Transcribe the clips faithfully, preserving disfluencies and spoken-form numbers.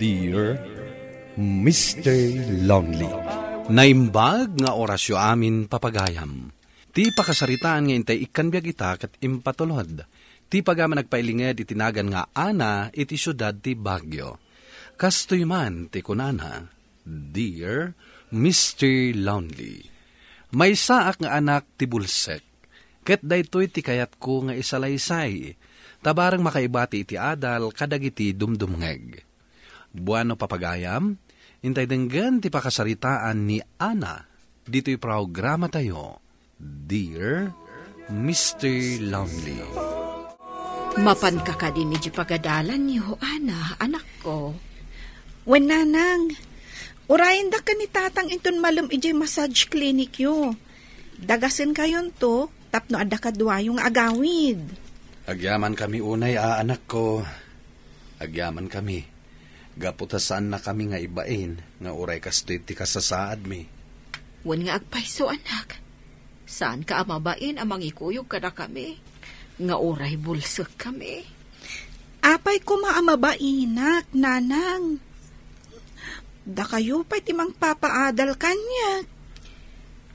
Dear Mister Lonely. Naimbag nga orasyo amin, papagayam. Ti pakasaritaan nga intay ikkan biag ita ket impatulod ti pagaman agpailinged iti nagan nga Ana iti siudad ti Baguio. Kastoy man ti kunana, "Dear Mister Lonely, maysaak nga anak ti bulsek, ket daytoy ti kayatko nga isalaysay, ta bareng makaibati iti adal kadagiti dumdumngeg." Bueno, papagayam, intay denggen ti pakasaritaan ni Ana ditoy programatayo, Dear Mister Lonely. Mapanka kadin iti pagadalanyo, Ana, anakko? Wen, nanang. Urayendak ken ni tatang inton malem idiay massage clinicyo. Dagasenkayonto tapno adda kaduayo nga agawid. Agyamankami unay a, anakko. Agyamankami. Gapu ta saannakami nga ibain nga uray kastoy ti kasasaadmi. Wen nga agpayso, anak. Saanka a mabain a mangikuyog kadakami nga uray bulsekkami. Apay koma a mabainak, nanang? Dakayo pay ti mangpapaadal kaniak.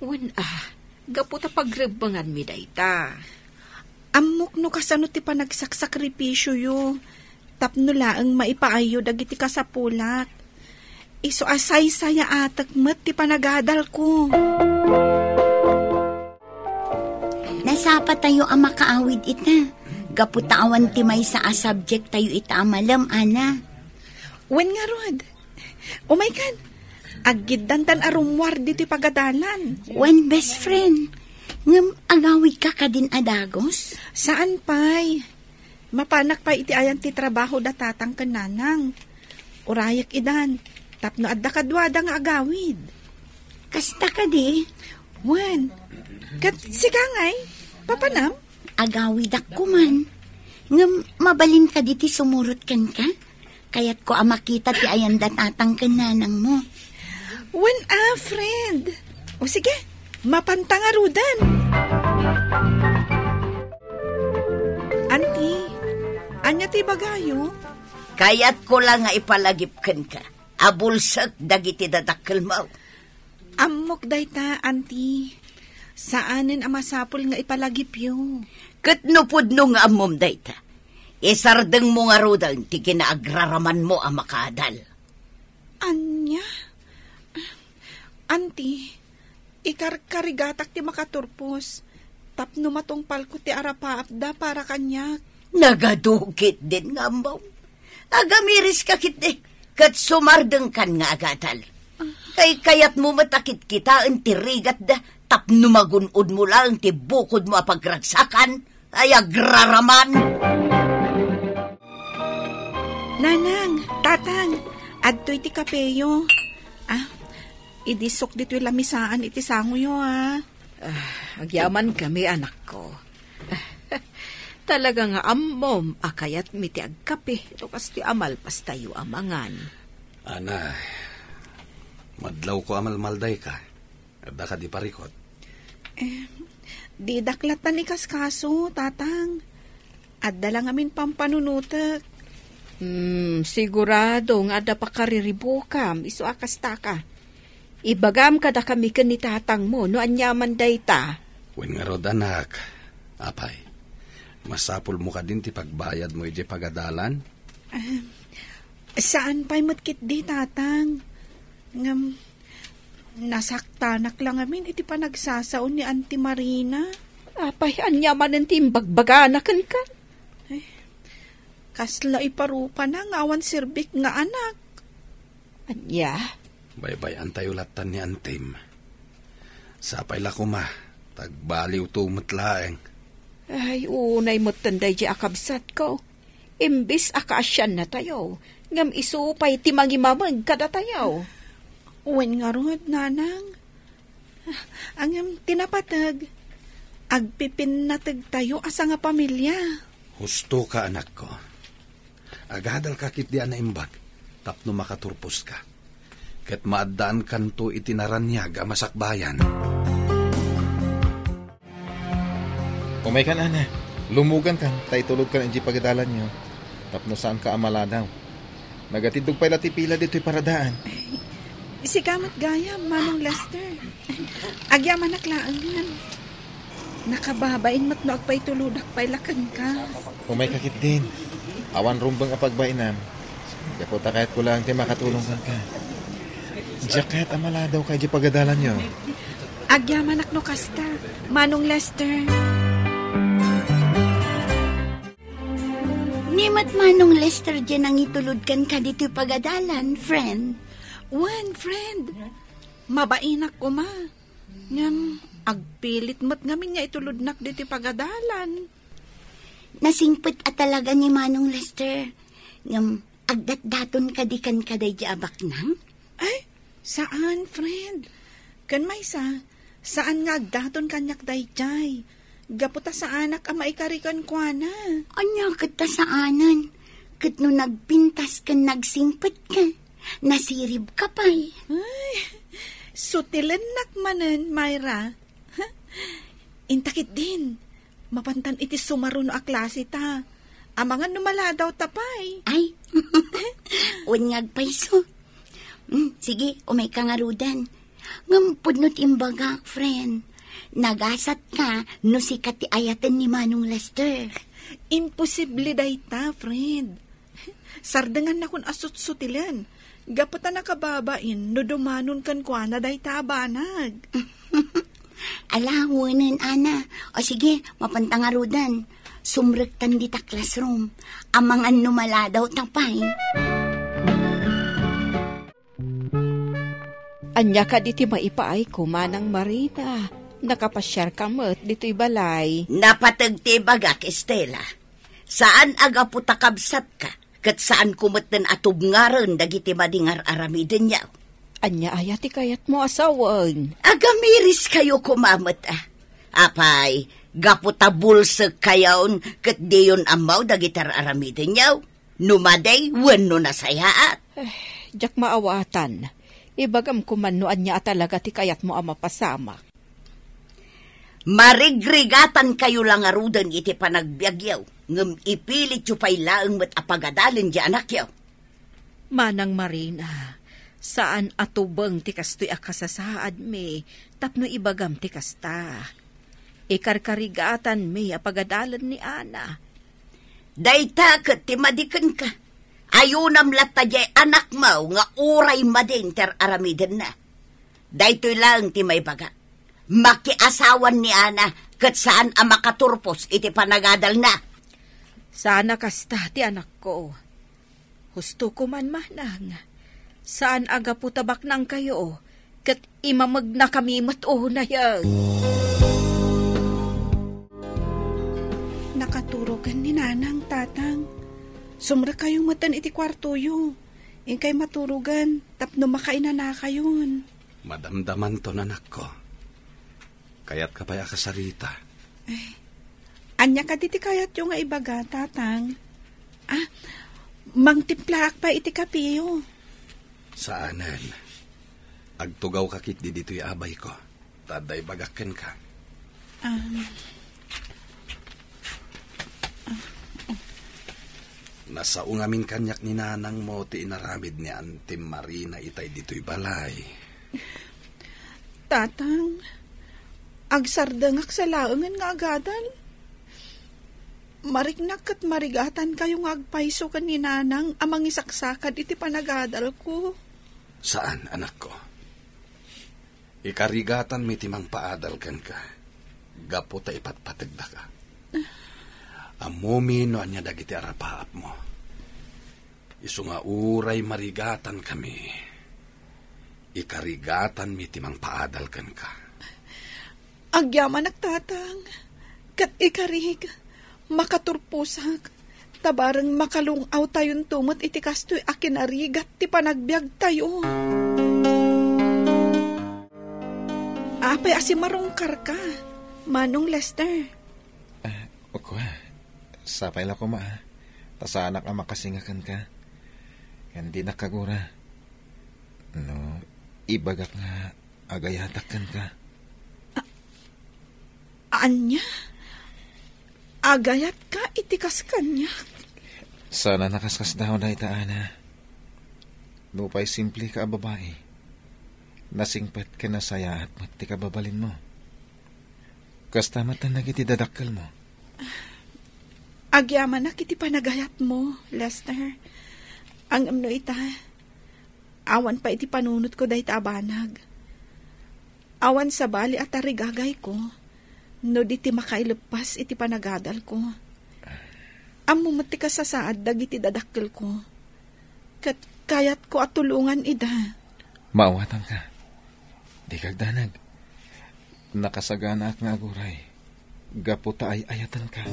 Wen a, gapu ta pagrebbenganmi dayta. Ammok no kasano ti panagsaksakripisiyo tapno laeng maipaayyo dagiti kasapulak. Isu a saysayaatek met ti panagadalko. Nasapatayo a makaawid ita. Gapu ta awan ti maysa a subject tayo ita a malem, Ana. Wen ngarud, umaykan, aggiddantan a rummuar ditoy pagadalan. Wen, best friend, ngem agawidka kadin a dagus? Saan pay. Mapanak pay iti ayan ti trabaho da tatang ken nanang. Urayek idan, tapno adda kaduada nga agawid. Kasta kadi? Wen, ket sika ngay, papanam? Agawidak koman. Ngem mabalin kadi ti sumurot kenka? Kayatko a makita ti ayan da tatang ken nanangmo. Wen a, friend. O sige, mapanta ngaruden. Anti, ania ti ibagayo? Kayatko la nga ipalagip kenka a bulsek dagiti dadakkelmo. Ammok dayta, Anti. Saanen a masapul nga ipalagipyo. Ket no pudno nga ammom dayta, isardengmo ngaruden ti kinaagraramanmo a makaadal. Ania? Anti, ikarkarigatak ti makaturpos tapno matungpalko ti arapaapda para kaniak. Nagadu ketdin nga ammom. Agamiris ka ketdi, ket sumardengkan nga agadal. Kaykayatmo met a kitkitaen ti rigatda tapno magun-odmo laeng ti bukodmo a pagragsakan? Ay, agraraman! Nanang, tatang, adtoy ti kapeyo. Ah, idisok ditoy lamisaan iti sangoyo, ah. Ah, agyamankami, anakko. Talaga nga ammom a kayatmi ti agkape no kastoy a malpastayo a mangan. Ana, madlawko a malmaldayka. Adda kadi parikut? Eh, didak lattan ikaskaso, tatang. Adda la ngamin pampanunotek. Hmm, sigurado nga adda pakariribukam, isu a kastaka. Ibagam kadakami ken ni tatangmo no aniaman dayta. Wen ngarud, anak, apay, masapulmo kadin ti pagbayadmo idiay pagadalan? Ah, saan pay met ketdi, tatang. Ngem, nasaktanak la ngamin iti panagsasao ni Auntie Marina. Apay, ania manen ti imbagbagana kenka? Ay, kasla iparupana nga awan serbik nga anak. Ania? Baybay-antayo lattan ni Antim. Sapay la koma, ta agbaliwto met laeng. Ay, unay metten daydi a kabsatko. Imbes a kaasiannatayo, ngem isu pay ti mangimameg kadatayo. Wen ngarud, nanang. Ngem ti napateg, agpipinnategtayo a sangapamilia. Husto ka, anakko. Agadalka ketdi a naimbag tapno makaturposka. Ket maaddaankanto iti naraniag a masakbayan. Umaykan, Ana. Lumugankan, ta itulodkan idiay pagadalanyo, tapno saanka a maladaw. Nagatiddog pay la ti pila ditoy paradaan. Sika met gayam, Manong Lester. Agyamanak laengen. Nakababain met no agpaitulodak pay la kenka. Umayka ketdin. Awan rumbeng a pagbainam. Gapu ta kayatko laeng ti makatulong kenka. Diak kayat a maladawka idiay pagadalanyo. Agyamanak no kasta, Manong Lester. Ni met Manong Lester diay nangitulod kenka ditoy pagadalan, friend. Wen, friend. Mabainak koma. Ngem, agpilit met ngamin nga itulodnak ditoy pagadalan. Nasingpet a talaga ni Manong Lester. Ngem, agdatdaton kadi kenka daydiay a baknang? Ay, saan, friend. Ken maysa, saan nga agdaton kaniak daydiay. Gapu ta saanak a maikari kenkuana. Ania ket ta saanen? Ket no nagpintas ken nagsingpet ka, nasirib ka pay. Ay, sutilennak manen, Myra. Inta ketdin, mapantan iti sumaruno a klase ta. Amangan no maladaw ta pay. Ay, wen nga agpayso. Mm, sige, umayka ngaruden. Ngem pudno ti imbagak, friend. Nagasat ka no sika ti ayaten ni Manong Lester. Imposible dayta, friend. Sardengannakon a sutsutilen. Gapu ta nakababain no dumanon kenkuana dayta a banag. Ala, wenen, Ana. O sige, mapanta ngaruden. Sumrektan dita classroom. Amangan no maladaw ta pay. Ania kadi ti maipaayko, Manang Marina? Nakapasiarka met ditoy balay. Napateg ti ibagak, Estela. Saan a gapu ta kabsatka, ket saanko metten a tubngaren dagiti madi nga ar-aramidenyo. Ania aya ti kayatmo a sawen? Agamiriskayo koma met, a. Apay, gapu ta bulsekkayon ket diyon ammo dagiti ar-aramidenyo? No madi wenno nasayaat? Eh, diak maawatan. Ibagam koma no ania a talaga ti kayatmo a mapasamak. Marigrigatankayo la ngaruden iti panagbiagyo, ngem ipilityo pay laeng met a pagadalen ti anakyo. Manang Marina, saan a tubeng ti kastoy a kasasaadmi tapno ibagam ti kasta. Ikarkarigatanmi a pagadalen ni Ana. Dayta ket ti madi kenka. Ayunam latta diay anakmo nga uray madin ti ar-aramidenna. Daytoy laeng ti maibaga. Makiasawan ni Ana ket saan a makaturpos iti panagadalna. Saan a kasta ti anakko. Husto ko man, Manang. Saan a gapu ta baknangkayo, ket imamegnakami met unayen. Nakaturogen ni Nanang, Tatang. Sumrekkayo metten iti kuartoyo. Inkay maturogen tapno makainanakayon. Madamdamanton, anakko. Kayatka pay a kasarita? Ay, ania kadi ti kayatyo nga ibaga, Tatang? Ah, mangtimplaak pay iti kapeyo. Saanen. Agtugawka ketdi ditoy abayko. Ta adda ibagak kenka. Ah. Nasao ngamin kaniak ni nanangmo ti inaramid ni Antim Marina itay ditoy balay. Tatang, agsardengak sa laengen nga agadal. Mariknak ket marigatankayo nga agpayso ken ni Nanang a mangisaksakad iti panagadalko. Saan, anakko. Ikarigatanmi ti mangpaadal kenka, gapu ta ipatpategdaka. Ammomi no ania dagiti arapaapmo. Isu nga uray marigatankami, ikarigatanmi ti mangpaadal kenka. Agyamanak, Tatang, ket ikarik, makaturposak, ta bareng makalung-awtayonto met iti kastoy a kinarigat ti panagbiagtayo. Apay a simarungkarka, Manong Lester? Ah, ukua, sapay la koma, ta saanak a makasinga kenka. Ngem dinak kagura. No, ibagak nga agayatak kenka. A-, ania? Agayatka iti kas kaniak? Saan a nakaskasdaaw dayta, Ana. Nupay simpleka a babai, nasingpet ken nasayaat met ti kababalinmo. Kasta met dagiti dadakkelmo. Agyamanak iti panagayatmo, Lester. Ngem no ita, awan pay iti panunotko dayta a banag. Awan sabali a tarigagayko no di ti makaileppas iti panagadalko. Ammo met ti kasasaad dagiti dadakkelko. Ket kayatko a tulongan ida. Maawatanka. Dika agdanag. Nakasaganaak nga aguray gapu ta ay-ayatenka.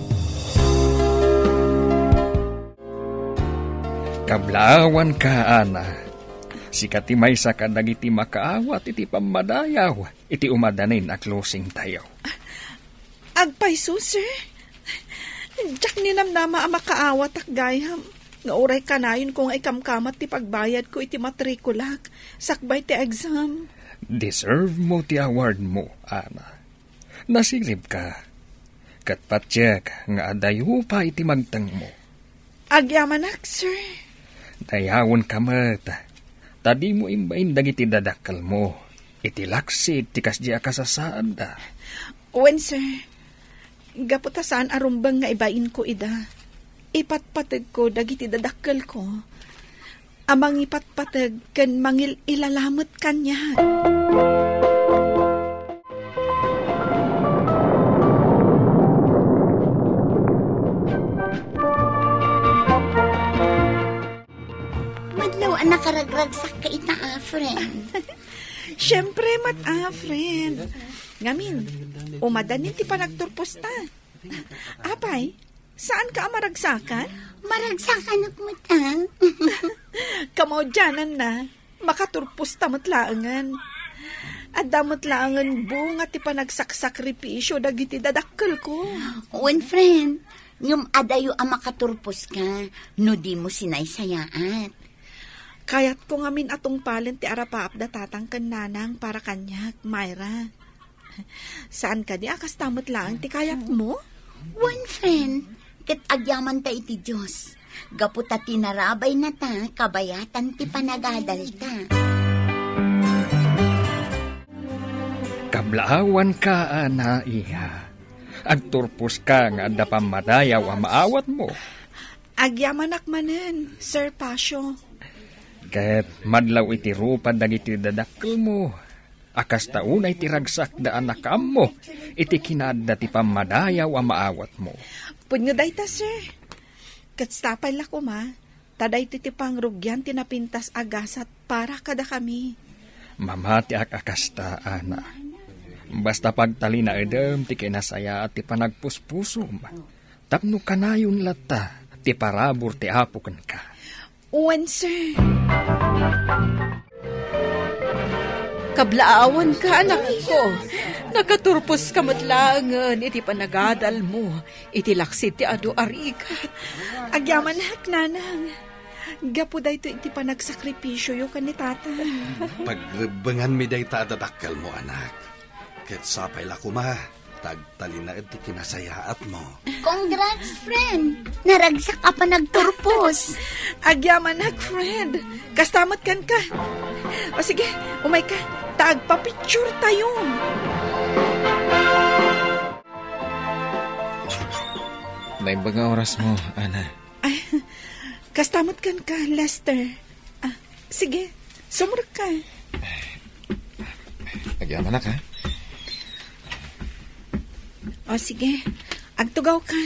Kablaawanka, Ana. Sika ti maysa kadagiti makaawat iti pammadayaw iti umadanin a closingtayo. Agpayso, sir. Diak ninamnama a makaawatak gayam. Nga uray kanayonko nga ikamkamat ti pagbayadko iti matrikulak sakbay ti exam. Deserve mo ti award mo, Ana. Nasiribka. Ket patiek nga adayo pay ti magtengmo. Agyamanak, sir. Dayawenka met, ta dimo imbain dagiti dadakkelmo iti laksid ti kasdi a kasasaadda. Wen, sir. Gapu ta saan a rumbeng nga ibainko ida, ipatpategko dagiti dadakkelko a mangipatpateg ken mangil-ilalamet kaniak. Madlaw a nakaragragsak ka ita, a, friend. Siempre met, a, friend. Ngamin, umadanin ti panagturposta. Apay, saan ka a maragsakan? Maragsakanak met, a. Kamaudiananna, makaturposta met laengen. Adda met laengen bunga ti panagsaksakripisio dagiti dadakkelko. Wen, friend, ngem adayo a makaturposka no dimo sinaysayaat. Kayatko ngamin a tungpalen ti arapaapda tatang ken nanang para kaniak, Myra. Saan kadi a kasta met laeng ti kayatmo? Wen, friend, ket agyamanta iti Dios, gapu ta tinarabaynata kabayatan ti panagadalta. Kablaawanka, Ana, iya. Agturposka nga adda pammadayaw a maawatmo. Agyamanak manen, Sir Pasio. Ket madlaw iti rupad dagiti dadakkelmo, a kasta unay ti ragsakda a nakaammo iti kinaadda ti pammadayaw a maawatmo. Pudno dayta, sir. Ket sapay la koma, ta daytoy ti pangrugian ti napintas a gasat para kadakami. Mamatiak a kasta, Ana. Basta pagtalinaedem ti kinasayaat ti panagpuspusom, tapno kanayon latta ti parabur ti Apo kenka. Wen, sir. Kablaawanka, anakko. Nakaturposka met laengen iti panagadalmo iti laksid ti adu a rigat. Agyamanak, nanang. Gapu daytoy iti panagsakripisioyo ken ni tatang. Pagrebbenganmi dayta a dadakkelmo, anak. Ket sapay la koma, ta agtalinaed ti kinasayaatmo. Congrats, friend! Naragsak a panagturpos. Agyamanak, friend. Kasta met kenka. O sige, umayka. Ta agpapicture tayo. Naimbag nga orasmo, Ana. Ay, kasta met kenka, Lester. Ah, sige, sumrekka. Agyamanak, ha? O, sige. Agtugawka.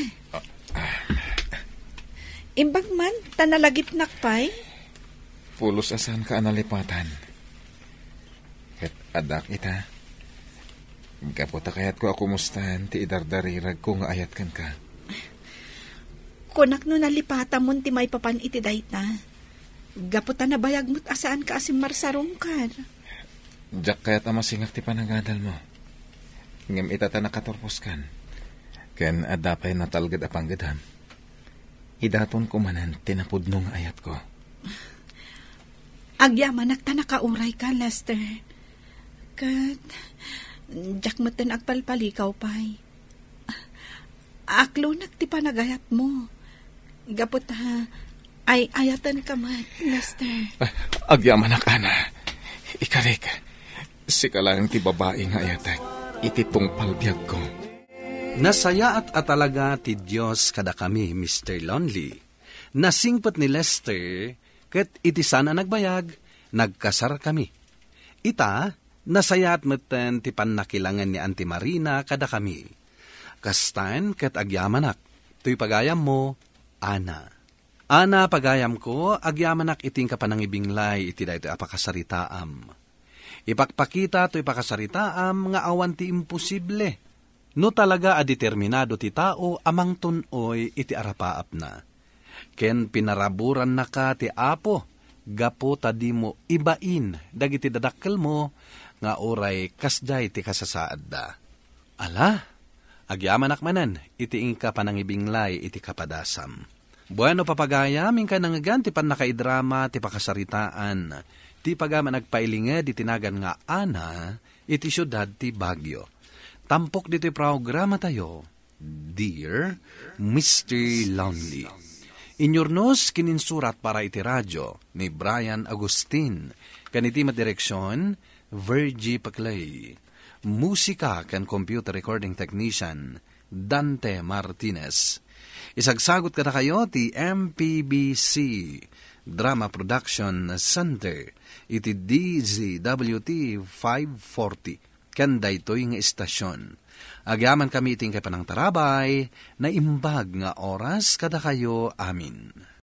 Imbag man, ta nalagipnak pay. Pulos a saanka a nalipatan. Ket addak ita. Gapu ta kayatko a kumustaan ti idardariragko nga ayat kenka. Kunak no nalipatamon ti maipapan iti dayta. Gapu ta nabayag met a saanka a simmarsarungkar. Diak kayat a masingak ti panagadalmo. Ngem ita ta nakaturposkan. Ken adda pay natalged a panggedam. Idatonko manen ti napudno nga ayatko. Agyamanak ta nakaurayka, Lester. Ket, diak metten agpalpalikaw pay. Aklonek ti panagayatmo. Gapu ta, Ay-ayatenka met, Lester. Ah, agyamanak, Ana. Ikarik, sika laeng ti babai nga ayatek iti tungpal biagko. Nasayaat a talaga ti Dios kadakami, Mister Lonely. Nasingpet ni Lester, ket iti saan a nagbayag, nagkasarkami. Ita, nasayaat metten ti pannakilangen ni Auntie Marina kadakami. Kastan ket agyamanak, toy pagayammo, Ana. Ana, pagayamko, agyamanak iti inka panangibinglay iti daytoy a pakasaritaam. Ipakpakita toy pakasaritaam nga awan ti imposible. No talaga a determinado ti tao a mangtun-oy iti arapaapna, ken pinaraburannaka ti Apo gapu ta dimo ibain dagiti dadakkelmo nga uray kasdiay ti kasasaadda. Ala, agyamanak manen iti inka panangibinglay iti kapadasam. Bueno, papagayam, inka nangngegan ti pannakaidrama ti pakasaritaan ti pagayam a nagpailinged iti nagan nga Ana iti siudad ti Baguio. Tampok ditoy programatayo, Dear Mister Lonely. Inyurnos ken insurat para iti radio ni Brian Agustin, ken iti met direksion, Virgie Paclay. Musika ken computer recording technician, Dante Martinez. Isagsagot kadakayo ti M P B C Drama Production Center iti D Z W T five forty ken daytoy nga istasion. Agyamankami iti inka panangtarabay, naimbag nga oras kadakayo amin.